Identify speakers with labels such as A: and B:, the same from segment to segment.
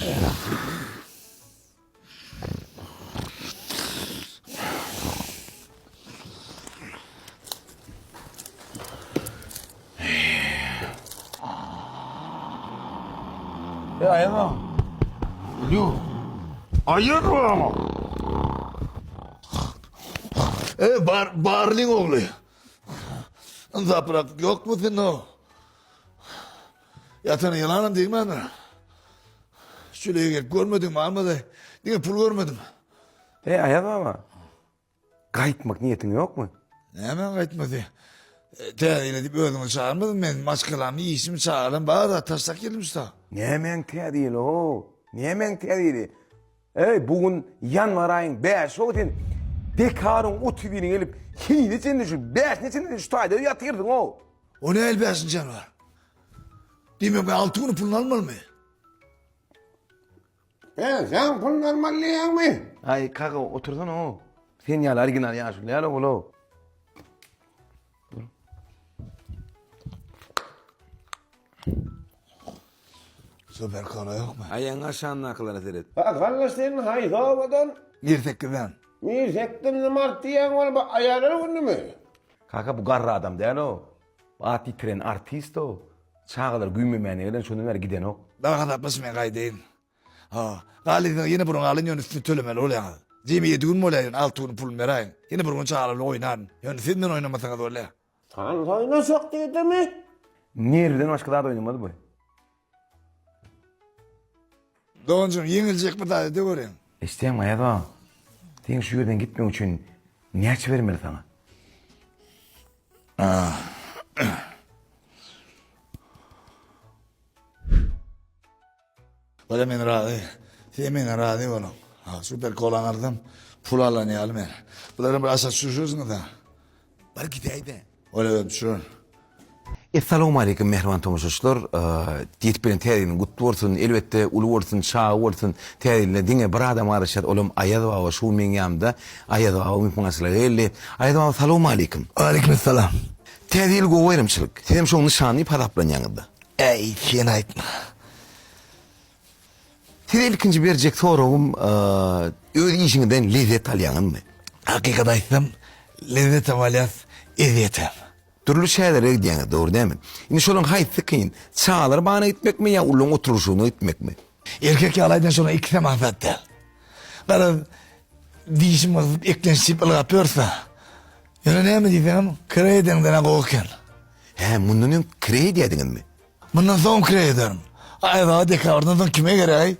A: Ey Aýaz aga. Alo. Aýaz aga.
B: Ey bar barlyň ogly. Ynsaprak ýokmy sende o? Ýatana ýylanam degmändir. Şüleýe gelip görmedim, almady. Diňe pul görmedim.
A: Ey Aýaz baba. Gaýtmak niýetiň ýokmy?
B: Näme gaýtmasy? Täze ýyla diýip özüňi çagyrmadym men. Maşgalamy, işimi, çagalarym bar zat taşlap geldim şu ta.
A: Nämäň täze ýyly ho? Nämäň täze ýyly? Eý, bu gün ýanwar aýyň bäşi-ow sen dekaryň otuz biri gelip henize çenli şu bäşine çenli şu taýda ýatyrsyň-ow.
B: O nähili bäşinji ýanwar? Diýmek men alty günüň puluny almalymy?
C: He, sen puluny almaly diýýäňmi?
A: Aý, kaka, otursana-ow. Sen ýaly original ýaşuly däl-ow ol-ow.
B: Super kola ýokmy?
A: Aýagyň aşagyndakylara seret.
C: Ha, gardaş sen haýsy obadan?
B: Mirsekizden.
C: Mirsekizden mart diýýäň ol bu aýallar günümi?
A: Kaka bu garry adam däl-ow. At ýitiren artist-ow. Çagalar güýmemäne gelen şondan bäri gidenok.
B: Dagy hasaplaşyp men gaýdaýyn. Ha, galyňyza ýene bir gün alyn ýöne üstüni tölemeli bolýaňyz. Jemi ýedi gün bolýar ýöne alty gün puluny beräýiň. Ýene bir gün çagalar bilen oýnaryn. Ýöne siz bilen oýnamasaňyz bolýar.
C: Tans oýnasak diýdimi?
A: Nerwden başga zat oýnamaz bu.
B: Doganjygym ýeňiljek bir zat ede göreýin.
A: Eşitýäňmi Aýaz aga? Seň şu ýerden gitmek üçin näçe bermeli saňa?
B: Bolýa men razy. Siz menden razy boluň. Ha, super kolany alsam pul alan ýaly men. Bularam bir aşak düşürsiňiz-ä.
A: Bar gidäý-de.
B: Bolýa özüm düşürerin.
A: Essalawmaleýkim mähriban tomaşaçylar. Ýetip gelen täze ýylyň gutly bolsun. Elbetde uly bolsun, çaga bolsun. Täze ýylda diňe bir adam garaşýar, olam Aýaz baba. Şu gün meň ýanymda Aýaz baba myhmançylyga geldi. Aýaz baba salowmaleýkim.
B: Waleýkim essalam.
A: Täze ýyl gowy baýramçylyk. Sizem şoň nyşany diýip hasaplanýaňyzda.
B: Äý, sen aýtma.
A: Size ilkinji berjek soragym, öz işiňizden lezzet alýaňyzmy?
B: Hakykat aýtsam, lezzetem alýas, ezýetem.
A: Dürli şäherlere gidýäňiz, dogry dälmi? Indi şolaryň haýsysy kyn? Çagalar bagyna gitmekmi ýa ulularyň oturylyşygyna gitmekmi?
B: Erkek ýaly aýdan şolaryň ikisem aňsat däl. Garaz, dişim gysyp, eklenç diýip ylgap ýörse. Ýöne näme diýseňem, kireý edeňden-ä gowy eken.
A: Hä, mundan öň kireý edýärdiňizmi?
B: Mundan soň kireý ederin. Aýaz aga dekabrdan soň kime geregaý?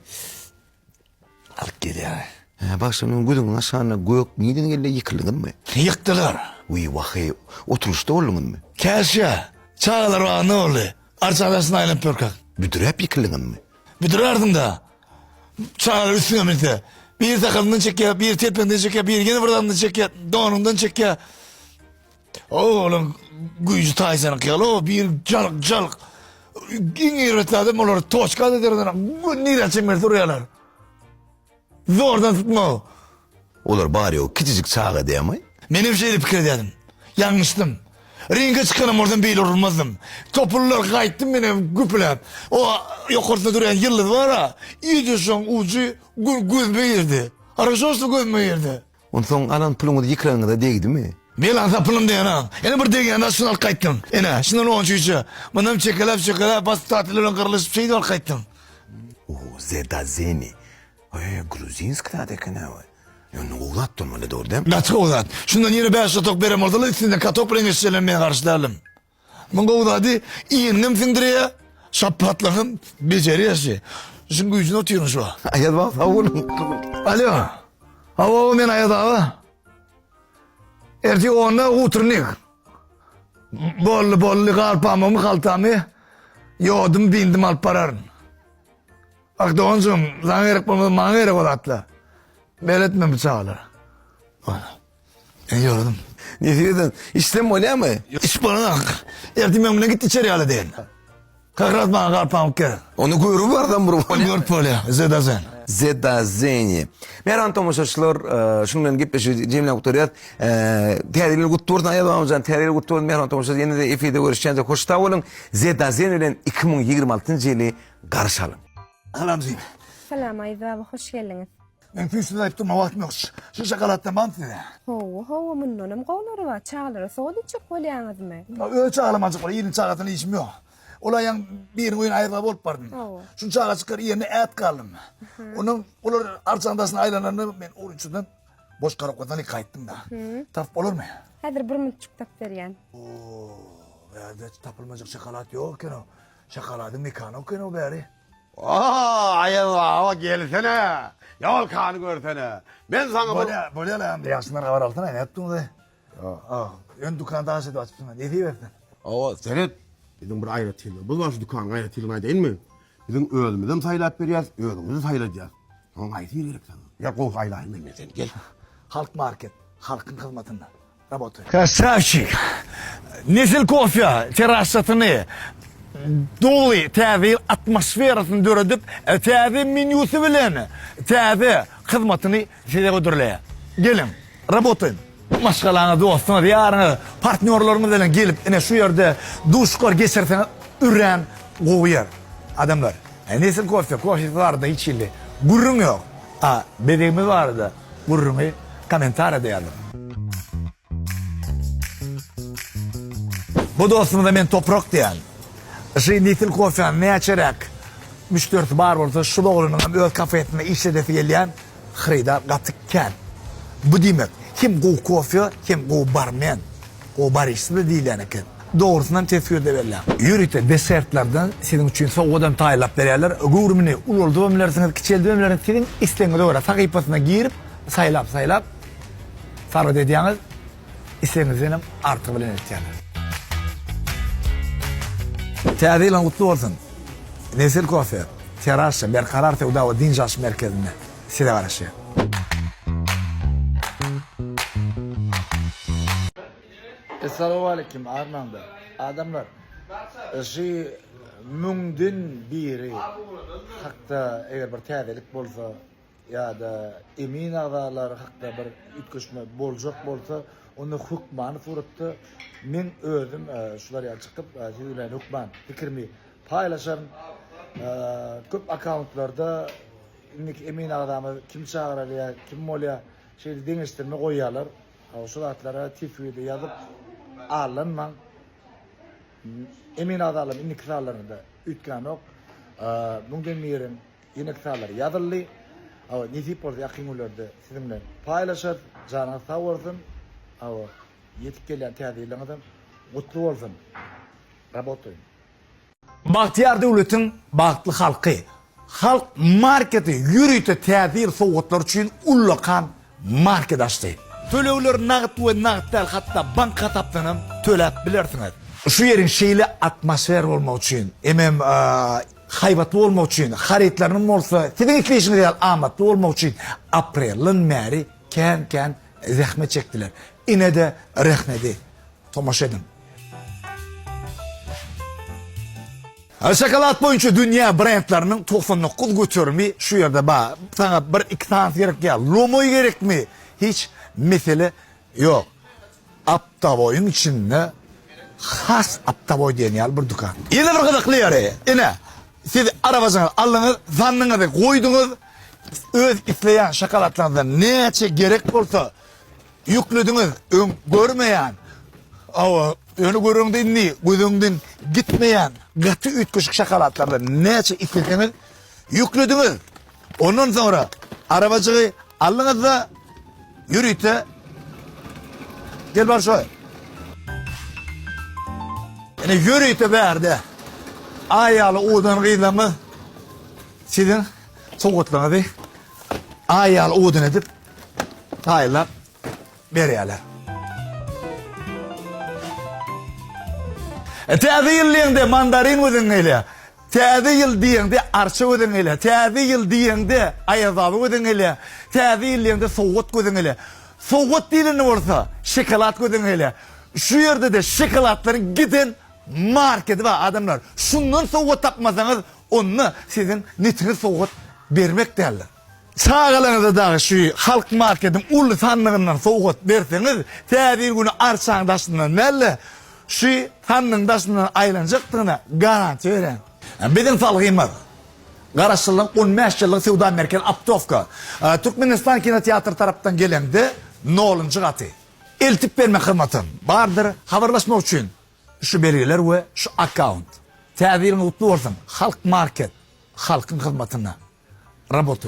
B: Alyp gelýär.
A: Hä, bagşy, meniň gözüňiň aşagynda gök nireden geldi, ýykyldyňyzmy?
B: Ýykdylar.
A: Wiý, waheý, oturylyşda bolduňyzmy?
B: Käşgä, çagalar bagynda boldy. Arça daşyna aýlanyp ýörkäk.
A: Büdräp ýykyldyňyzmy?
B: Büdrärdiň-dä. Çagalar üstüňe münse. Biri sakalyndan çekýär, biri telpeginden çekýär, biri ýene bir zadyndan çekýär, donuňdan çekýär. O olaň güýji taýsanyk ýaly, o bir jalk jalk. Iň erbet adam olar toçka da derden nirä çeňňer urýarlar. Zordan tutma.
A: Olar bary-ýogy kiçijik çaga dämi?
B: Men hem şeýle pikir edýärdim. Ýalňyşdym. Ringe çykanam bolsam beýle urulmazdym. Topuldylar gaýtdym men hem güpüläp. O ýokarsynda durýan ýyldyz bar-a, iýdi şoň ujy gözüme girdi. Haraşo şo gözüme girdi.
A: Onsoň alan puluňyz ýykylanyňyza degdimi?
B: Melan sapylym diýen-a. Ene bir degýän zat şuny alyp gaýtdym. Ene, şundan on çüýşe. Mundan çekeläp-çekeläp, basyp-tatylar bilen gyrlyşyp şeýdip alyp gaýtdym.
A: O, zedazeni. Eý, gruzinskiý zat eken-ä bu. Ýöne gowy zat bolmaly, dogry dälmi?
B: Gaty gowy zat. Şundan ýene bäş otak beren bolsalar, üstünden katok bilen geçseler men garşy däldim. Muň gowy zady iýeniňem siňdirýär, şapbatlaňam bejerýär şi. Şuň güýjüne otyryn şu wagt.
A: Aýaz baba sag boluň.
B: Alo. Hawa, hawa men Aýaz aga. Ertir onda utrnik. Boldy, boldy, galpamymy, haltamy ýodum, bindim alyp bararyn. Bak doganjygym, saňa gerek bolmasa maňa gerek o zatlar. Beletme bu çagalara. Men ýördüm.
A: Nesip etsin. Içsem bolýarmy?
B: Içip bolanok. Ertir meň bilen git içer ýaly diýen. Kak raz maňa garpamyk gerek.
A: Ony görüp barsam bir bolýar.
B: Görüp bolýar. Zedazen.
A: Zedazeni. Mähriban tomaşaçylar, şunuň bilen gepleşigi jemläp gutarýas. Täze ýyl gutly bolsun Aýaz babamjan, täze ýyl gutly bolsun mähriban tomaşaçylar. Ýene-de efirde görüşýänçä hoş sag boluň. Zedazen bilen 2026-njy ýyly garşy alyň.
B: Salam jigim.
D: Salam Aýaz baba hoş geldiňiz.
B: Meň tüýsüz aýyp durma wagtym ýok. Şu şokoladdan barmy size?
D: Hawa, hawa, mundanam gowulary bar. Çagalara sowgat etjek bolýaňyzmy?
B: Öz çagalam aljak bolar, iliň çagasyna işim ýok. Ol aýaň biriniň öýüne aýaz baba bolup bardym.
D: Hawa.
B: Şuň çaga çykar ýerine ät galdym. Ondan olar arçaň daşyna aýlananda men uruçydan boş korobkadan ilk gaýtdym da. Tapyp bolarmy?
D: Häzir bir minutjyk tapyp berýän.
B: Oo, bärde tapylmajak şokolad ýok eken-ow. Şokoladyň mekany eken-ow bäri.
C: Oo, Aýaz baba gelsene. Ýolkany görsene. Men saňa bir...
B: Bolýa, bolýa la, ýagşyndan habar alsana, nätdiňiz? Ýok. Ön dükanda aç edip açypsyň. Nesip etsin.
C: Hawa, seret. Biziň bir aýratynlygymyz bar, şu dükanyň aýratynlygyny aýdaýynmy? Biziň özümizem saýlap berýäs, özüňizi saýladýas. Saňa haýsy biri gerek saňa? Gel, gowusy aýlaýyn men seni, gel.
B: Halk market, halkyň hyzmatynda. Rabotaý. Krasawçik. Nesil kofe terrasasyny doly täze ýyl atmosferasyny döredip, täze menýusy bilen täze hyzmatyny size hödürleýär. Geliň, rabotaýyn. Maşgalaňyz, dostuňyz, ýaryňyz, partnýorlaryňyz bilen gelip, ine şu ýerde duşuşyklar geçirseňiz örän gowy ýer. Adamlar, Nesil kofe, kofesi barada hiç hili gürrüň ýok. A bezegimiz barada gürrüňi kommentariýada ýazyň. Bu dostumyza men Toprak diýýän. Şu Nesil kofäniň näçeräk müşderisi bar bolsa, şul oglanyň hem öz kafesinde işledesi gelýän hyrydar gaty kän. Bu diýmek, hem gowy kofe, hem gowy barmen, gowy barista-da diýilýän eken. Dogrusynam teswirde belläň. Ýörite desertlerden siziň üçin sowgadam taýynlap berýärler. Göwrümini ulaldybam bilersiňiz, kiçeldibem bilersiňiz. Siziň islegiňize görä sahypasyna girip, saýlap-saýlap sargyt edýäňiz. Islegiňizdenem artygy bilen eltýärler. Täze ýylyň gutly bolsun! Nesil kofe, Terrassa, Berkarar söwda we dynç alyş merkezinde size garaşýar. Essalawwaleýkim armaňda adamlar şu müňden biri hakda eger bir täzelik bolsa ýa-da emin agzalary hakda bir üýtgeşme boljak bolsa onda hökmany suratda meň özüm şular ýaly çykyp siz bilen hökman pikirimi paýlaşaryn. Köp akkauntlarda indiki emin agzamyz kim çagyrylýar kim bolýar şeýle deňeşdirme goýýarlar. Şu zatlara teswirde ýazyp aldanmaň. Emin agzalarym indiki sanlarynda üýtgänok. Müňden biriň ýeneki sanlary ýazyldy. Hawa, nesip bolsa ýakyn günlerde siziň bilen paýlaşarys. Janyňyz sag bolsun. Hawa, ýetip gelýän täze ýylyňyzam gutly bolsun. Rabotaýyn. Bagtyýar döwletiň bagtly halky Halk marketi ýörite täze ýyl sowgatlary üçin ullakan market açdy. Tölegleri nagt we nagt däl hatda bank hasapdan hem töläp bilersiňiz. Şu ýeriň şeýle atmosfera bolmagy üçin hemem haýbatly bolmagy üçin harytlarynyň bolsa siziň isleýşiňiz ýaly amatly bolmagy üçin aprelden bäri kän-kän zähmet çekdiler. Ine-de rehmedi. Tomaşa ediň. Şokolad boýunça dünýä brendleriniň 99 göterimi şu ýerde bar. Saňa bir iki sanysy gerek ýa lomaý gerekmi? Hiç mesele ýok. Aptaboýyň içinde has aptaboý diýen ýaly bir dükan. Ýene bir gyzykly ýeri, ine, siz arabajyňyzy aldyňyz, zandyňyzy goýduňyz, öz isleýän şokoladlaryňyzdan näçe gerek bolsa Ýüklediňiz öň görmeýän, hawa, ýöne göreňde indi gözüňden gitmeýän gaty üýtgeşik şokoladlardan näçe isleseňiz ýüklediňiz. Ondan soňra arabajygy aldyňyz-da ýörite gel bar şoý. Ine ýörite bärde aý ýaly owadan gyzlarymyz siziň sowgatlaryňyzy aý ýaly owadan edip taýynlap berýärler. E, täze ýyl diýeňde mandarin gözüňe gelýär. Täze ýyl diýeňde arça gözüňe gelýär. Täze ýyl diýeňde Aýaz baba gözüňe gelýär. Täze ýyl diýeňde sowgat gözüňe gelýär. Sowgat diýlende bolsa şokolad gözüňe gelýär. Şu ýerde-de şokoladlaryň giden marketi bar adamlar. Şundan sowgat tapmasaňyz, onda siziň netiňiz sowgat bermek däldir. Çagalaryňyza dagy şu Halk marketiň uly sandygyndan sowgat berseňiz, Täze ýyl güni arçaň daşyndan däl-de, şu sandygyň daşyndan aýlanjakdygyna garantiýa berýän. Biziň salgymyz. Garaşsyzlygyň 15 ýyllyk söwda merkezi Optowka. Türkmenistan kinoteatry tarapdan geleňde nolunjy gaty. Eltip bermek hyzmatym bardyr. Habarlaşmak üçin şu belgiler we şu akkaunt. Täze ýylyňyz gutly bolsun! Halk Market halkyň hyzmatynda. Rabota.